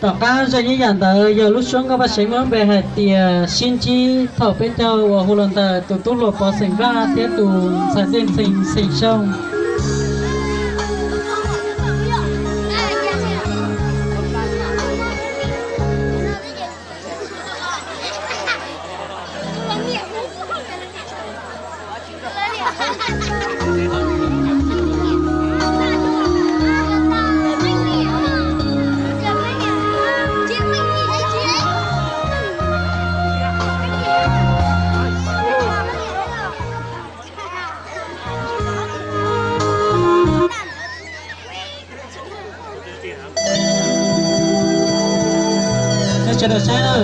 Tom qab zaj ib yam ntawd yog lub suab nkauj Vaj Seev muaj lub npe hais tias sib ntsib thaum peb caug uas hu los ntawm tus tub hluas Pov xeem Vaj thiab tus ntxhais Dej Xeem xeem Xyooj. Sawv daws saib na.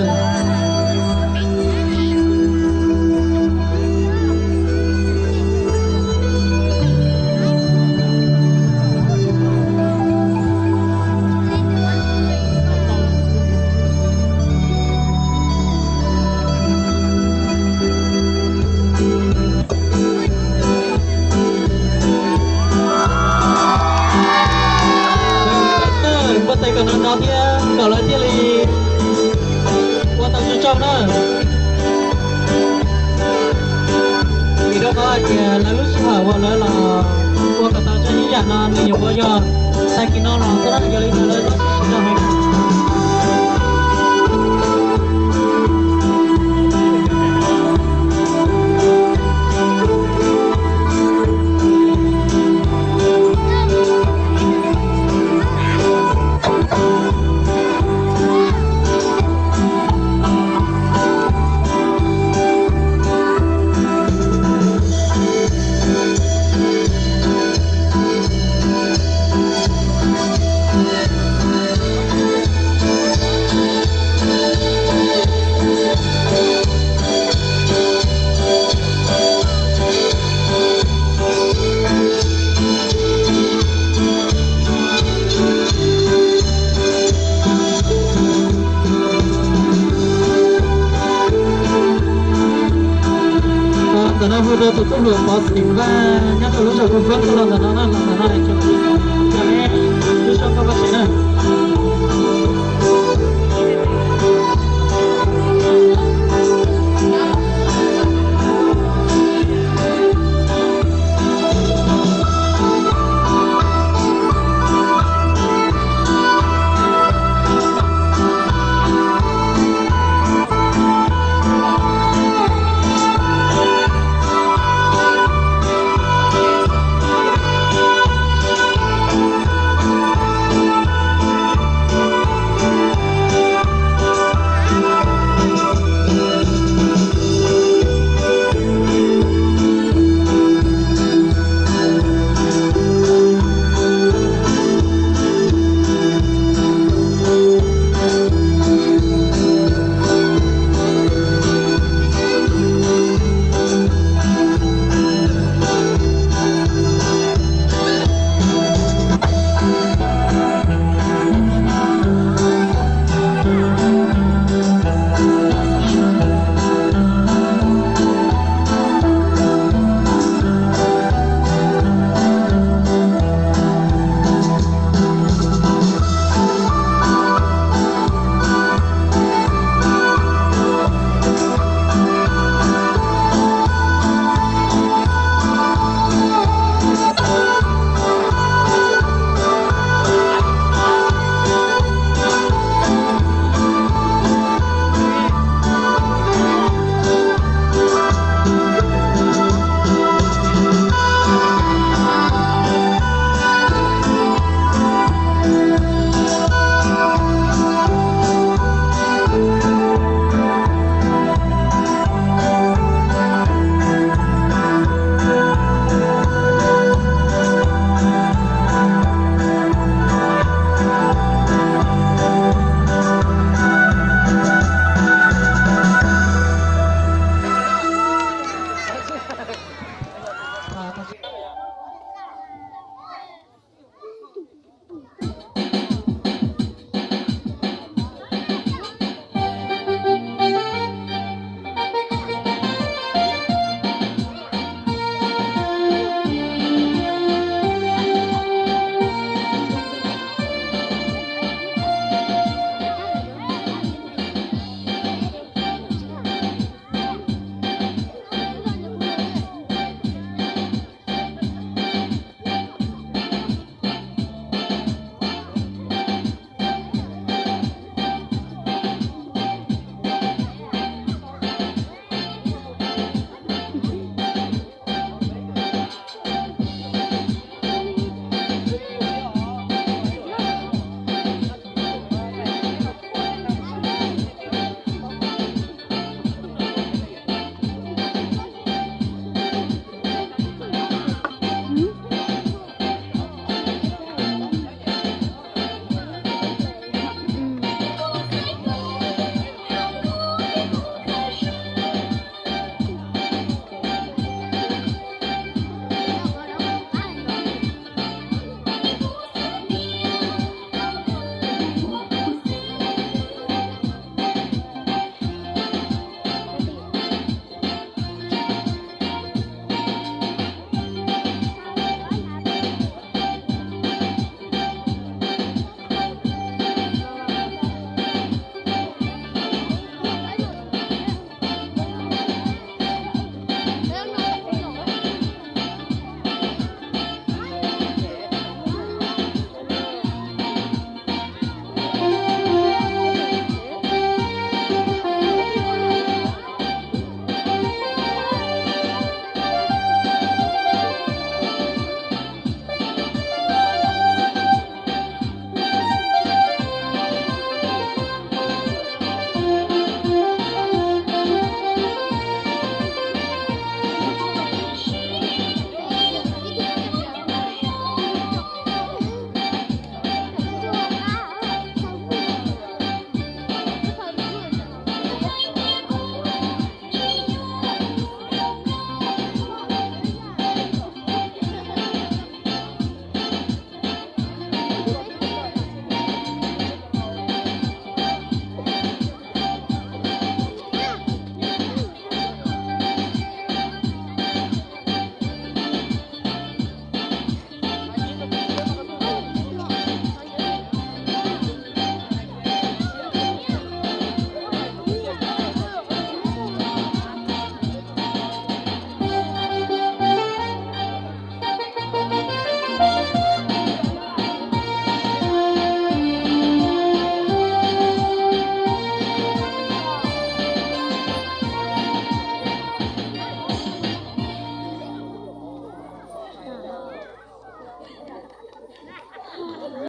Npaj tes kom nrov nrov thiab kom lawv thiaj li ua tau tsaug tsaug na. Vim rau qhov hais tias lawv lub sij hawm uas lawv los ua kom tau tsaug ib yam no nws yuav ua yog tag kis no los xwb na, yog li ntawd lawv tsis tau heev. Ntawm no hu rau tus tub hluas Pov Xeem Vaj nyob rau lub zos Kub Fab tuaj los ntawm no na, los ntawm no es tso, lub zos Kub Fab Xeem na.